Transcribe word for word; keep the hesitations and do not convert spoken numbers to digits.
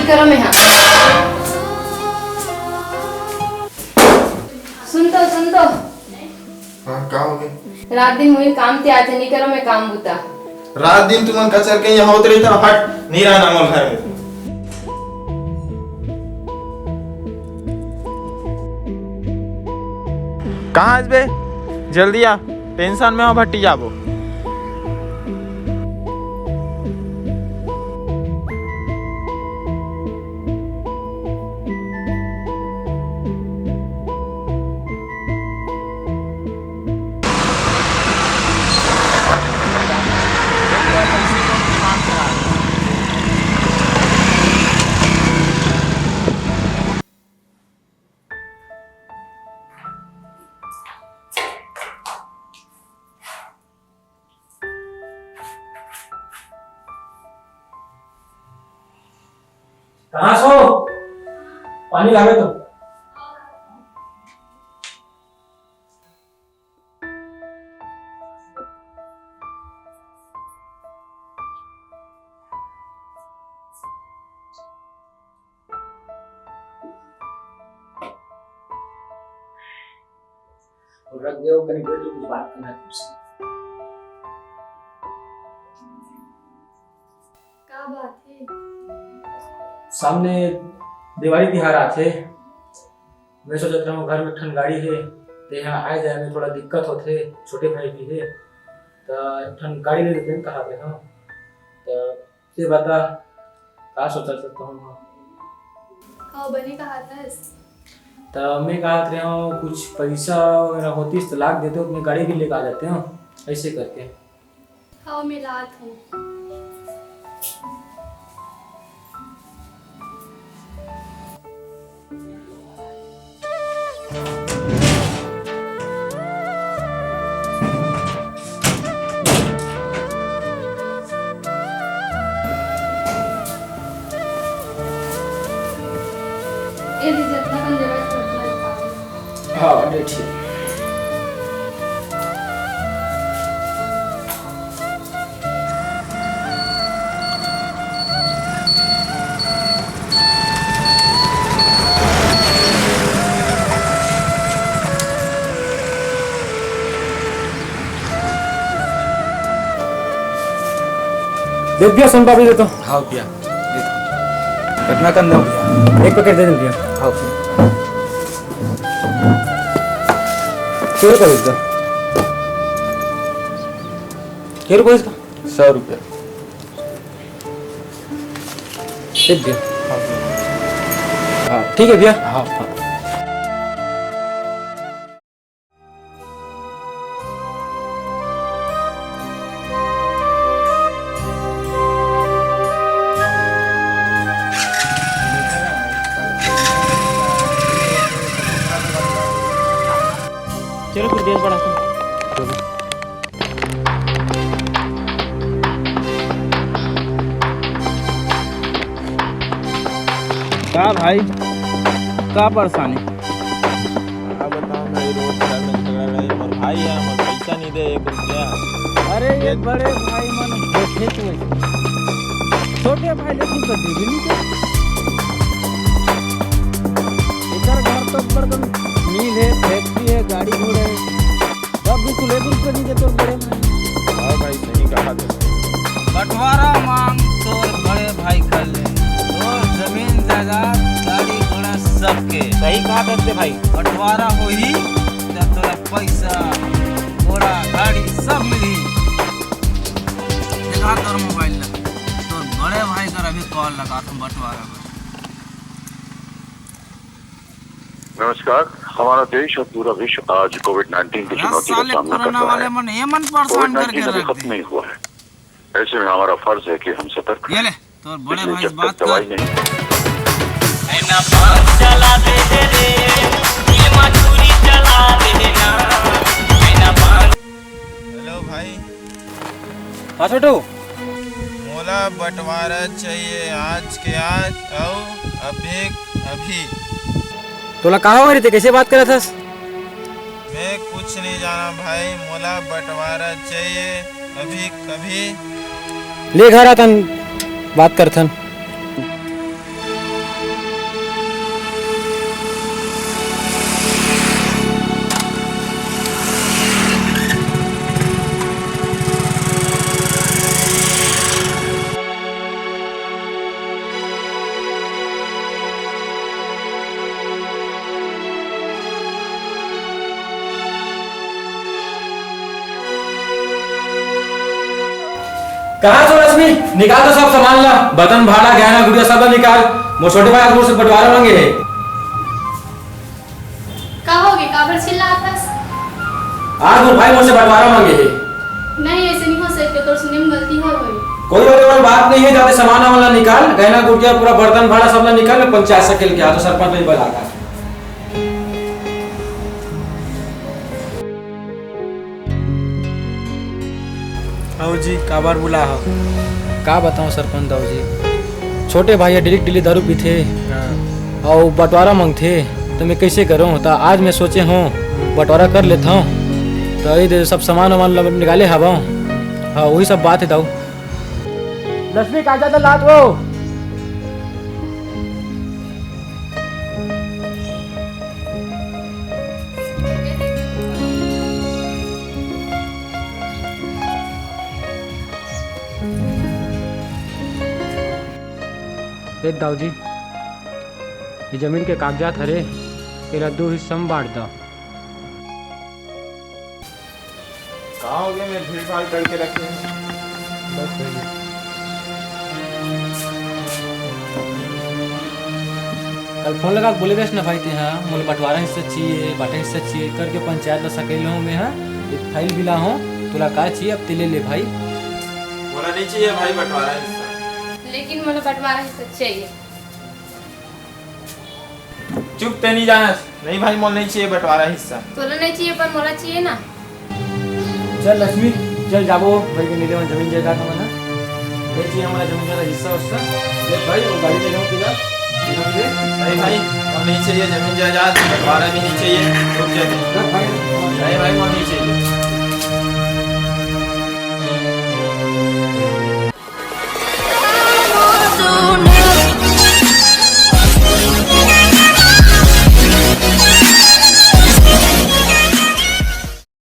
करो मैं, हाँ। सुन तो, सुन तो। हाँ, का हो गे? रात दिन मुझे काम ते आते नहीं करो, मैं काम बुता। रात दिन तुमन कचर के यहाँ होत रही, हट, नहीं रहना मोर घर में। कहाँ हस बे? जल्दी आ, टेंशन में हो भट्टी जाबो। कहाँ सो? पानी लावे तो। और रख दे, वो कहीं बैठ, कुछ बात करना है तुमसे। का बात है? सामने दिवाली तिहार आथे, मैं सोचत रहूँ घर में एक ठन गाड़ी है, ते यहाँ आए जाए में थोड़ा दिक्कत होथे, छोटे भाई भी है, त एक ठन गाड़ी ले लेते हैं, कहा थे हम। त ते बता, का सोचा सकता हूँ मैं? हाँ, बने कहा था। त मैं कहा थे हूँ, कुछ पैसा वगैरह होतीस त लाग देते हो, मैं गाड़ी भी लेके आ जाते हूँ, ऐसे करके। हाँ, मैं लात हूँ। ये लीजिए, अपना कौन देवे, अपना दिखाओ। हाँ, ठीक। दे भैया, सोन पापड़ी दे तो। हाँ भैया, दे दो। कितना कन दो भैया? एक पैकेट दे दे भैया। हाँ भैया। के रुपया इसका? के रुपया इसका? सौ रुपया। ठीक भैया। हाँ, ठीक है भैया। हाँ, हाँ। चलो फिर देर बढ़ा। का भाई, का परेशानी? का बताओ भाई, रोज घर में झगड़ा रहे। मोर भाई है, मोर पैसा नहीं दे एक रुपया। अरे, ये बड़े भाई मन होथे तो ऐसे। छोटे भाई लेकिन तो देवे नहीं दे। एकर घर तो बड़कन मिल है, फैक्ट्री है, गाड़ी घोड़ा है। सब बिल्कुल एक रुपया नहीं दे तोर बड़े भाई। हाँ भाई, सही कहा तू। बंटवारा मांग तोर बड़े भाई कर ले, तोर जमीन जायदाद, गाड़ी घोड़ा सबके। सही कहा तू भाई। बंटवारा होही त तोला पैसा, घोड़ा, गाड़ी सब मिलही। देखा तोर मोबाइल ला, तोर बड़े भाई कर अभी कॉल लगा था बंटवारा में। नमस्कार। हमारा देश और पूरा विश्व आज कोविड नाइन्टीन की चुनौती का सामना कर रहा है। कोविड नाइन्टीन अभी खत्म नहीं हुआ है, ऐसे में हमारा फर्ज है कि हम सतर्क रहें। तोर बड़े भाई से बात कर। हेलो भाई। हाँ छोटू। मोला बंटवारा चाहिए आज के आज अउ अभी अभी। तोला का हो रे, ते कैसे बात करत हस? मैं कुछ नहीं जाना भाई, मोला बंटवारा चाहिए अभी कभी। ले घर आ तन बात करथन। कहाँ हस लक्ष्मी? निकाल तो सब सामान ला, बर्तन, भाड़ा, गहना, गुड़िया सब ला निकाल। मोर छोटे भाई आज मोर से बंटवारा मांगे हे। का होगे? काबर चिल्लात हस? आज मोर भाई मोर से बंटवारा मांगे हे। नहीं, ऐसे नहीं हो सकते, तोर सुने में गलती हो गई। कोई होने वाली बात नहीं है, जाते सामान वामान ला निकाल, गहना गुड़िया, पूरा बर्तन भाड़ा सब ला निकाल, मैं पंचायत से खेल के आता, सरपंच नहीं बुला था। अउ जी, काबर बुला हव? का बतावं सरपंच दाऊ जी, छोटे भाई ह डेली डेली दारू पीथे, हाँ। अउ बंटवारा मांगथे, त मैं कइसे करंव? त आज मैं सोचे हंव बंटवारा कर लेथंव, त ये दे सब सामान वामान ल निकाले हवंव। हाँ, वही सब बात हे दाऊ। लक्ष्मी, कागजात ल लात हो। ए दाऊ जी, ये जमीन के कागजात हरे, एला दो हिस्सा में बांट दो। का होगे, मैं भीड़ भाड़ करके रखे हंव। बस भैया। कल फोन लगा के बोले रेहेस ना भाई तें हा, मोला बंटवारा हिस्सा चाहिए, बांटा हिस्सा चाहिए करके पंचायत ला सकेले हंव मैं हा। एक फाइल भी लाए हंव, तोला का चाहिए अब तें ले ले भाई। मोला नहीं चाहिए भाई बंटवारा हिस्सा। लेकिन मोला बंटवारा हिस्सा चाहिए। चुप, तें नहीं जानस। नहीं भाई, मोला नहीं चाहिए बंटवारा हिस्सा। तोला नहीं चाहिए, पर मोला चाहिए ना। चल लक्ष्मी, चल जाबो भाई के मिले, वहाँ जमीन जायदाद हमन ह। नहीं चाहिए हमला जमीन जायदाद, हिस्सा उस्सा। देख भाई, वो गाड़ी ले जाओ तेला। नहीं भाई, मोला नहीं चाहिए जमीन जायदाद, बंटवारा भी नहीं चाहिए। रुक जा तू। रख भाई। नहीं भाई, मोला नहीं चाहिए।